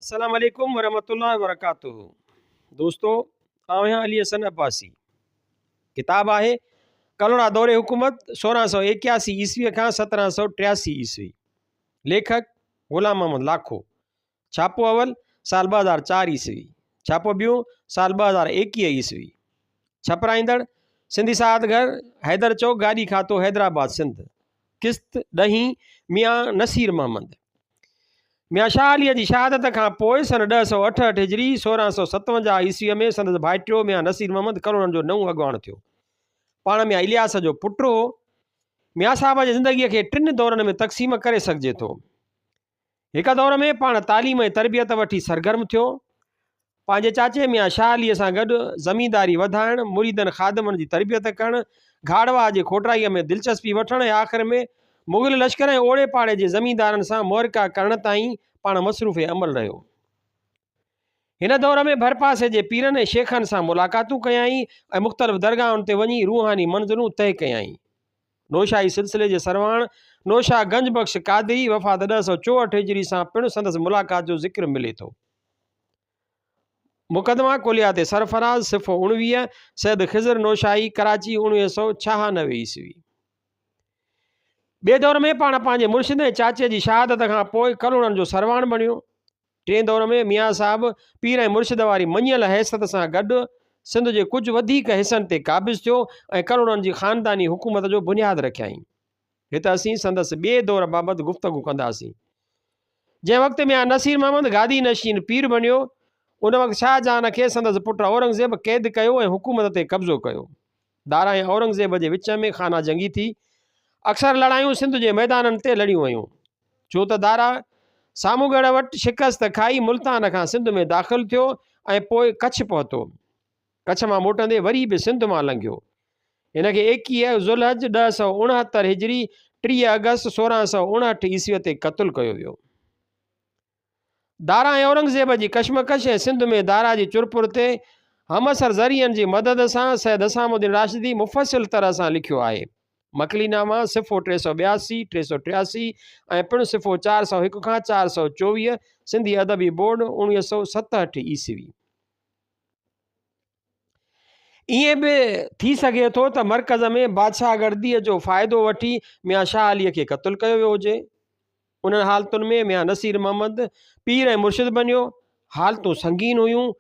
السلام عليڪم ورحمة الله وبرڪاته دوستو آئون آهيان علي حسن عباسي ڪتاب آهي ڪلهوڙا دور حڪومت 1681 عيسوي کان 1783 عيسوي ليکڪ غلام محمد لاکو ڇاپو اول سال 2004 عيسوي ڇاپو ٻيون سال 2021 عيسوي ڇپرائيندڙ سنڌي ساهت گهر حيدر چوڪ گاڏي کاتو حيدرآباد سنڌ قسط ڏهين، ميان نصير محمد. ميان شاهه عليء جي شهادت کان پوء سن 1068 هجري، 1657 عيسويء ۾ سندس ڀائٽيو ميان نصير محمد ڪلهوڙن جو نئون اڳواڻ ٿيو. پاڻ ميان الياس جو پٽ هو. ميان صاحب جي زندگيء کي ٽن دورن ۾ تقسيم ڪري سگهجي ٿو. هڪ دور ۾ پاڻ تعليم ۽ تربيت وٺي سرگرم ٿيو. پنهنجي چاچي ميان شاهه عليء سان گڏ زمينداري وڌائڻ، مريدن خادمن جي تربيت ڪرڻ، گهاڙ واهه جي کوٽرائيء ۾ دلچسپي وٺڻ ۽ آخر ۾ مغل لشڪر ۽ اوڙي پاڙي جي زميندارن سان معرڪا ڪرڻ تائين پاڻ مصروف عمل رهيو. هن دور ۾ ڀرپاسي جي پيرن ۽ شيخن سان ملاقاتون ڪيائين ۽ مختلف درگاهن تي وڃي روحاني منزلون طئي ڪيائين. نوشاهي سلسلي جي سرواڻ نوشاهه گنج بخش قادري وفات 1064 هجري سان پڻ سندس ملاقات جو ذڪر ملي ٿو. مقدمه ڪليات سرفراز صفحو 19، سيد خضر نوشاهي، ڪراچي 1996 عيسوي. ٻئي دور ۾ پاڻ پنهنجي مرشد ۽ چاچي جي شهادت کان پوء ڪلهوڙن جو سرواڻ بڻيو. ٽئين دور ۾ ميان صاحب پير ۽ مرشد واري مڃيل حيثيت سان گڏ سنڌ جي ڪجهه وڌيڪ حصن تي قابض ٿيو ۽ ڪلهوڙن جي خانداني حڪومت جو بنياد رکيائين. هت اسين سندس ٻئي دور بابت گفتگو ڪنداسين. جنهن وقت ميان نصير محمد گادي نشين پير بڻيو، ان وقت شاهجهان کي سندس پٽ اورنگزيب قيد ڪيو ۽ حڪومت تي قبضو ڪيو. دارا ۽ اورنگزيب جي وچ ۾ خانه جنگي ٿي. اڪثر لڙايون سنڌ جي ميدانن تي لڙيون ويون. ڇو ته دارا ساموڳڙهه وٽ شڪست کائي ملتان کان سنڌ ۾ داخل ٿيو ۽ پوء ڪڇ پهتو. ڪڇ مان موٽندي وري به سنڌ مان لنگهيو. هن کي 21 ذوالحج 1069 هجري، 30 آگسٽ 1659 عيسويء تي قتل ڪيو ويو. دارا ۽ اورنگزيب جي ڪشمڪش ۽ سنڌ ۾ دارا جي چرپر تي همعصر ذريعن جي مدد سان سيد حسام الدين راشدي مفصل طرح سان لکيو آهي. مڪلي ناما، صفحو 382، 383 ۽ پڻ صفحو 401 کان 424، سنڌي ادبي بورڊ، 1967 عيسوي. ائين به ٿي سگهي ٿو ته مرڪز ۾ بادشاهه گرديء جو فائدو وٺي ميان شاهه عليء کي قتل ڪيو ويو هجي. انهن حالتن ۾ ميان نصير محمد پير ۽ مرشد بنيو. حالتون سنگين هيون.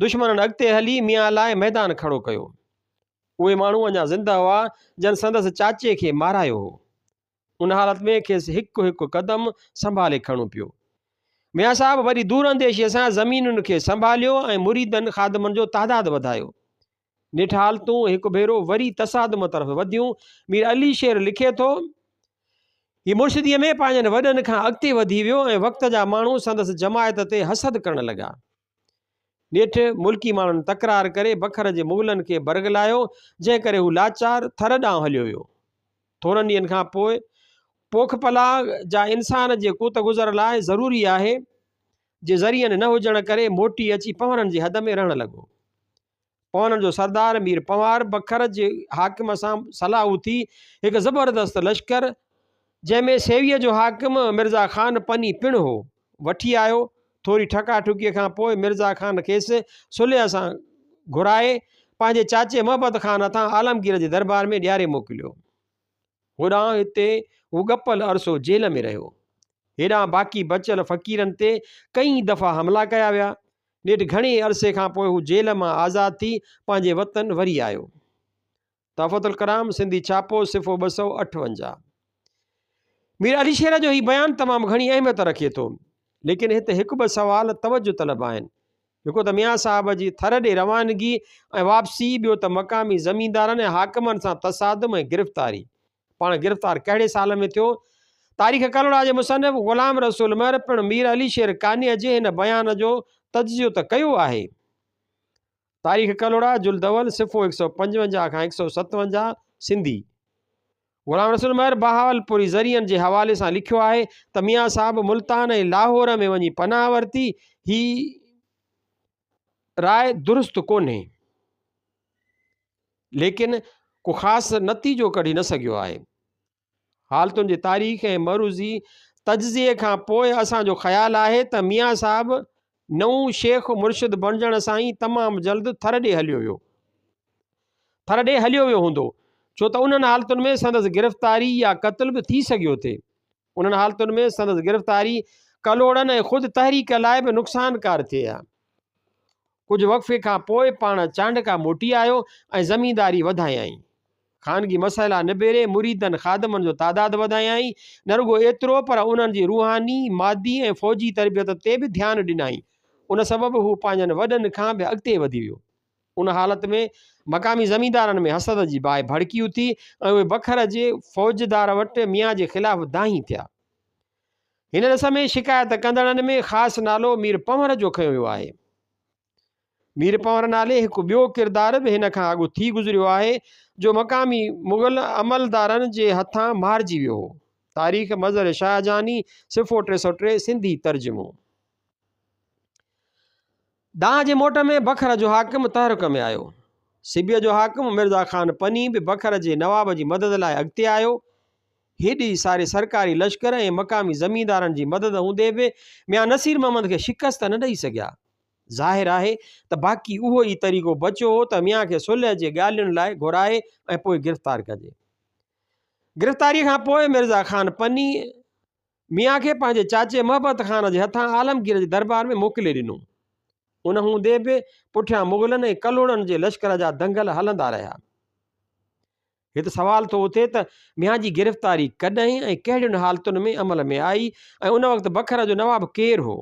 دشمنن اڳتي هلي ميان لاء ميدان کڙو ڪيو. اهي ماڻهو اڃا زنده هئا، جن سندس چاچي کي مارايو هو. ان حالت ۾ کيس هڪ هڪ قدم سنڀالي کڻڻو پيو. ميان صاحب وڏي دور انديشيء سان زمينن کي سنڀاليو ۽ مريدن خادمن جو تعداد وڌايو. نيٺ حالتون هڪ ڀيرو وري تصادم طرف وڌيون. مير علي شير لکي ٿو، هي مرشديء ۾ پنهنجن وڏن کان اڳتي وڌي ويو ۽ وقت جا ماڻهو سندس جماعت تي حسد ڪرڻ لڳا. نيٺ ملڪي ماڻهن تڪرار ڪري بکر جي مغلن کي برغلايو، جنهن ڪري هو لاچار ٿر ڏانهن هليو ويو. ٿورن ڏينهن کان پوء پوک پلاء، جا انسان جي قوت گذر لاء ضروري آهي، جي ذريعن نه هجڻ ڪري موٽي اچي پنهورن جي حد ۾ رهڻ لڳو. پنهورن جو سردار مير پنهوار بکر جي حاڪم سان صلاح ٿي هڪ زبردست لشڪر، جنهن ۾ سيويء جو حاڪم مرزا خان پني پڻ هو، وٺي آيو. ٿوري ٺڪا ٺڪيء کان پوء مرزا خان کيس صلح سان گهرائي پنهنجي چاچي محبت خان هٿان عالمگير جي دربار ۾ ڏياري موڪليو. هوڏانهن هتي هو ڳپل عرصو جيل ۾ رهيو. هيڏانهن باقي بچيل فقيرن تي ڪئين دفعا حملا ڪيا ويا. نيٺ گهڻي عرصي کان پوء هو جيل مان آزاد ٿي پنهنجي وطن وري آيو. تحفة الڪرام، سنڌي ڇاپو، صفحو 258. مير علي شير جو هي بيان تمام گهڻي اهميت رکي ٿو. ليڪن هت هڪ ٻه سوال توجه طلب آهن. هڪ ته ميان صاحب جي ٿر ڏي روانگي ۽ واپسي، ٻيو ته مقامي زميندارن ۽ حاڪمن سان تصادم ۽ گرفتاري. پاڻ گرفتار ڪهڙي سال ۾ ٿيو؟ تاريخ ڪلهوڙا جي مصنف غلام رسول مهر پڻ مير علي شير قانع جي هن بيان جو تجزيو ته ڪيو آهي. تاريخ ڪلهوڙا، جلد اول، صفحو 155 کان 157، سنڌي. غلام رسول مهر بهاولپوري ذريعن جي حوالي سان لکيو آهي ته ميان صاحب ملتان ۽ لاهور ۾ وڃي پناهه ورتي، هي راء درست ڪونهي، ليڪن ڪو خاص نتيجو ڪڍي نه سگهيو آهي. حالتن جي تاريخ ۽ معروضي تجزيي کان پوء اسان جو خيال آهي ته ميان صاحب نئون شيخ مرشد بڻجڻ سان ئي تمام جلد ٿر ڏي هليو ويو. ٿر ڏي هليو ويو هوندو، ڇو ته انهن حالتن ۾ سندس گرفتاري يا قتل به ٿي سگهيو ٿي. انهن حالتن ۾ سندس گرفتاري ڪلهوڙن ۽ خود تحريڪ لاء به نقصانڪار ٿئي ها. ڪجهه وقفي کان پوء پاڻ چانڊڪا موٽي آيو ۽ زمينداري وڌايائين. خانگي مسئلا نبيري مريدن خادمن جو تعداد وڌايائين. نه رڳو ايترو پر انهن جي روحاني، مادي ۽ فوجي تربيت تي به ڌيان ڏنائين. ان سبب هو پنهنجن وڏن کان به اڳتي وڌي ويو. ان حالت ۾ مقامي زميندارن ۾ حسد جي باهه ڀڙڪي اٿي ۽ اهي بکر جي فوجدار وٽ ميان جي خلاف دانهين ٿيا. هن ڏس ۾ شڪايت ڪندڙن ۾ خاص نالو مير پنهور جو کنيو ويو آهي. مير پنهور نالي هڪ ٻيو ڪردار به هن کان اڳ ٿي گذريو آهي، جو مقامي مغل عملدارن جي هٿان مارجي ويو هو. تاريخ مظهر شاهجهاني، صفحو 303، سنڌي ترجمو. دانهن جي موٽ ۾ بکر جو حاڪم تحرڪ ۾ آيو. سبيء جو حاڪم مرزا خان پني به بکر جي نواب جي مدد لاء اڳتي آيو. هيڏي ساري سرڪاري لشڪر ۽ مقامي زميندارن جي مدد هوندي به ميان نصير محمد کي شڪست نه ڏئي سگهيا. ظاهر آهي ته باقي اهو ئي طريقو بچيو هو ته ميان کي صلح جي ڳالهين لاء گهرائي ۽ پوء گرفتار ڪجي. گرفتاريء کان پوء مرزا خان پني ميان کي پنهنجي چاچي محبت خان جي هٿان عالمگير جي دربار ۾ موڪلي ڏنو. ان هوندي به پٺيان مغلن ۽ ڪلهوڙن جي لشڪر جا دنگل هلندا رهيا. هت سوال ٿو اٿي ته ميان جي گرفتاري ڪڏهن ۽ ڪهڙين حالتن ۾ عمل ۾ آئي ۽ ان وقت بکر جو نواب ڪير هو؟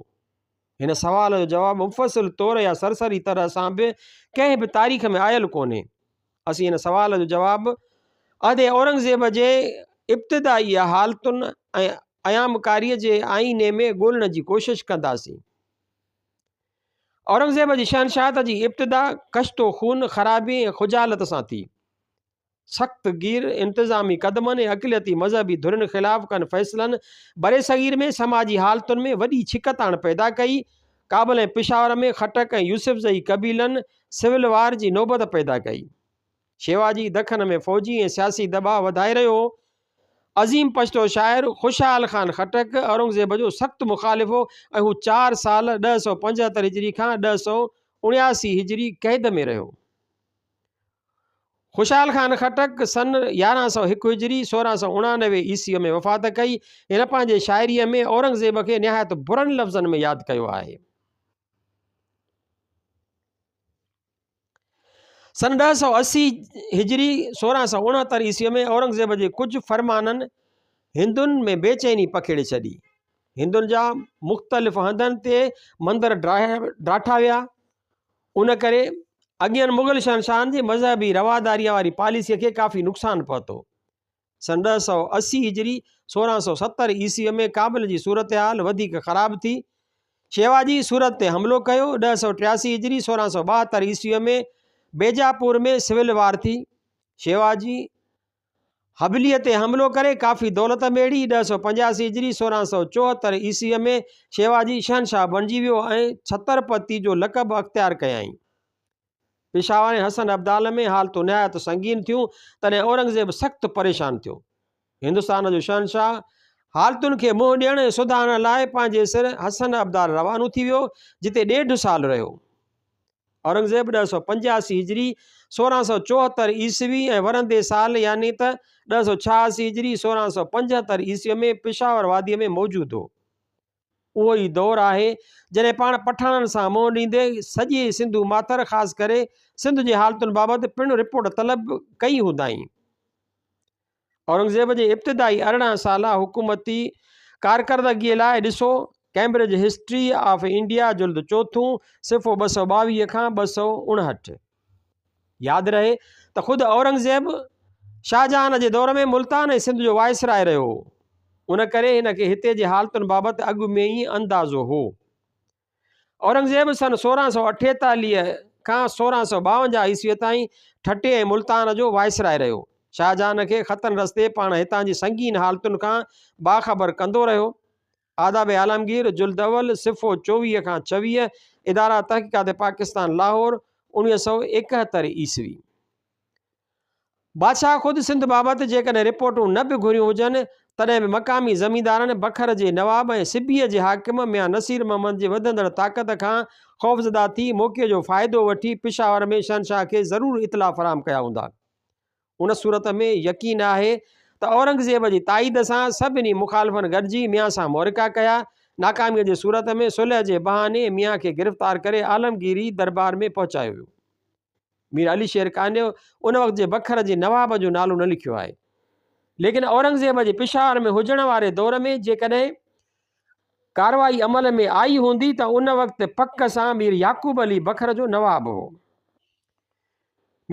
هن سوال جو جواب مفصل طور يا سرسري طرح سان به ڪنهن به تاريخ ۾ آيل ڪونهي. اسين هن سوال جو جواب عهد اورنگزيب جي ابتدائي حالتن ۽ ايامڪاريء جي آئيني ۾ ڳولڻ جي ڪوشش ڪنداسين. اورنگزيب جي شهنشاهت جي ابتدا ڪشت و خون، خرابي ۽ خجالت سان ٿي. سخت گير انتظامي قدمن ۽ اقليتي مذهبي ڌرين خلاف ڪن فيصلن برصغير ۾ سماجي حالتن ۾ وڏي ڇڪتاڻ پيدا ڪئي. ڪابل ۽ پشاور ۾ خٽڪ ۽ يوسفزئي قبيلن سول وار جي نوبت پيدا ڪئي. شيواجي دکن ۾ فوجي ۽ سياسي دٻاء وڌائي رهيو هو. عظيم پشتو شاعر خوشحال خان خٽڪ اورنگزيب جو سخت مخالف هو ۽ هو چار سال 1075 هجري کان 1079 هجري قيد ۾ رهيو. خوشحال خان خٽڪ سن 1101 هجري، 1689 عيسويء ۾ وفات ڪئي. هن پنهنجي شاعريء ۾ اورنگزيب کي نهايت برن لفظن ۾ ياد ڪيو آهي. سن 1080 هجري، 1669 عيسويء ۾ اورنگزيب جي ڪجهه فرمانن هندن ۾ بيچيني پکيڙي ڇڏي. هندن جا مختلف هنڌن تي مندر ڊاٺا ويا. ان ڪري اڳين مغل شهنشاهن جي مذهبي رواداريء واري پاليسيء کي ڪافي نقصان پهتو. سن 1080 هجري، 1670 عيسويء ۾ ڪابل جي صورتحال وڌيڪ خراب ٿي. شيواجي سورت تي حملو ڪيو. 1083 هجري، 1672 عيسويء ۾ بيجاپور ۾ سول وار ٿي. شيواجي حبليء تي حملو ڪري ڪافي دولت ميڙي. 1085 هجري، 1674 عيسويء ۾ شيواجي شهنشاهه بڻجي ويو ۽ ڇترپتي جو لقب اختيار ڪيائين. پشاور ۽ حسن ابدال ۾ حالتون نهايت سنگين ٿيون، تڏهن اورنگزيب سخت پريشان ٿيو. هندستان جو شهنشاهه حالتن کي منهن ڏيڻ ۽ سڌارڻ لاء پنهنجي سر حسن ابدال روانو ٿي ويو، جتي ڏيڍ سال رهيو. اورنگزيب 1085 هجري، 1674 عيسوي ۽ ورندي سال يعني ته 1086 هجري، 1675 عيسوي ۾ پشاور واديء ۾ موجود هو. اهو ئي دور آهي، جڏهن پاڻ پٺاڻن سان منهن ڏيندي سڄي سنڌو ماٿر خاص ڪري سنڌ جي حالتن بابت پڻ رپورٽ طلب ڪئي هوندائين. اورنگزيب جي ابتدائي 18 سالا حڪومتي ڪارڪردگيء لاء ڏسو ڪئمبرج هسٽري آف انڊيا جلد چوٿون صفحو 222 کان 259. ياد رهي ته خود اورنگزيب شاهجهان جي دور ۾ ملتان ۽ سنڌ جو وائسراء رهيو هو، ان ڪري هن کي هتي جي حالتن بابت اڳ ۾ ئي اندازو هو. اورنگزيب سن 1648 کان 1652 عيسويء تائين ٺٽي ۽ ملتان جو وائسراء رهيو. شاهجهان کي خطن رستي پاڻ هتان جي سنگين حالتن کان باخبر ڪندو رهيو. آداب عالمگير، جلد اول، صفحو 24 کان 26، اداره تحقيقات پاڪستان لاهور، 1971 عيسوي. بادشاهه خود سنڌ بابت جيڪڏهن رپورٽون نه به گهريون هجن تڏهن به مقامي زميندارن بکر جي نواب ۽ سبيء جي حاڪم ميان نصير محمد جي وڌندڙ طاقت کان خوفزده ٿي موقعي جو فائدو وٺي پشاور ۾ شهنشاهه کي ضرور اطلاع فراهم ڪيا هوندا. ان صورت ۾ يقين آهي ته اورنگزيب جي تائيد سان سڀني مخالفن گڏجي ميان سان معرڪا ڪيا. ناڪاميء جي صورت ۾ صلح جي بهاني ميان کي گرفتار ڪري عالمگيري دربار ۾ پهچايو ويو. مير علي شير قانع ان وقت جي بکر جي نواب جو نالو نه لکيو آهي. ليڪن اورنگزيب جي پشاور ۾ هجڻ واري دور ۾ جيڪڏهن ڪارروائي عمل ۾ آئي هوندي ته ان وقت پڪ سان مير يعقوب علي بکر جو نواب هو.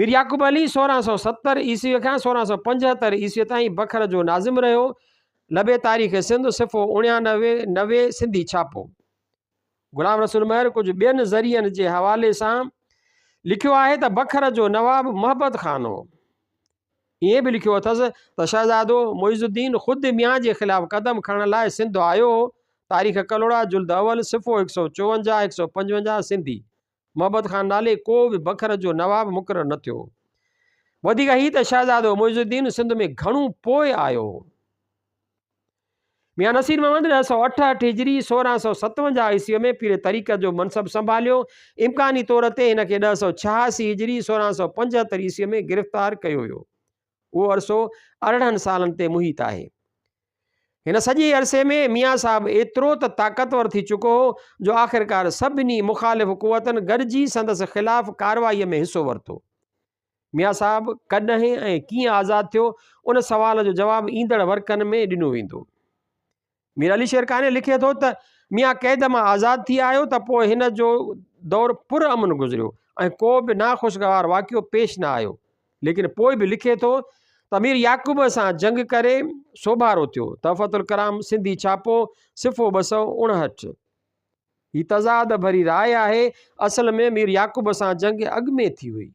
مير يعقوب علي 1670 عيسويء کان 1675 عيسويء تائين بکر جو ناظم رهيو. لبي تاريخ سنڌ صفحو 89، 90 سنڌي ڇاپو. غلام رسول مهر ڪجهه ٻين ذريعن جي حوالي سان لکيو آهي ته بکر جو نواب محبت خان هو. ائين به لکيو اٿس ته شهزادو معز الدين خود ميان جي خلاف قدم کڻڻ لاء سنڌ آيو هو. تاريخ ڪلهوڙا جلد اول صفحو 154، 155 سنڌي. محبت خان نالي ڪو به بکر جو نواب مقرر نه ٿيو هو. وڌيڪ هي ته شهزادو معز الدين سنڌ ۾ گهڻو پوء آيو هو. ميان نصير محمد 1068 هجري 1657 عيسويء ۾ پير طريقت جو منصب سنڀاليو. امڪاني طور تي هن کي 1086 هجري 1675 عيسويء ۾ گرفتار ڪيو ويو. اهو عرصو 18 سالن تي محيط آهي. هن سڄي عرصي ۾ ميان صاحب ايترو ته طاقتور ٿي چڪو هو جو آخرڪار سڀني مخالف قوتن گڏجي سندس خلاف ڪارروائيء ۾ حصو ورتو. ميان صاحب ڪڏهن ۽ ڪيئن آزاد ٿيو، ان سوال جو جواب ايندڙ ورقن ۾ ڏنو ويندو. مير علي شير قانع لکي ٿو ته ميان قيد مان آزاد ٿي آيو ته پوء هن جو دور پر امن گذريو ۽ ڪو به ناخوشگوار واقعو پيش نه آيو. ليڪن پوء به لکي ٿو ته مير يعقوب سان جنگ ڪري سوڀارو ٿيو. تحفة الڪرام سنڌي ڇاپو صفحو 259. هي تضاد ڀري راء آهي، اصل ۾ مير يعقوب سان جنگ اڳ ۾ ٿي هئي.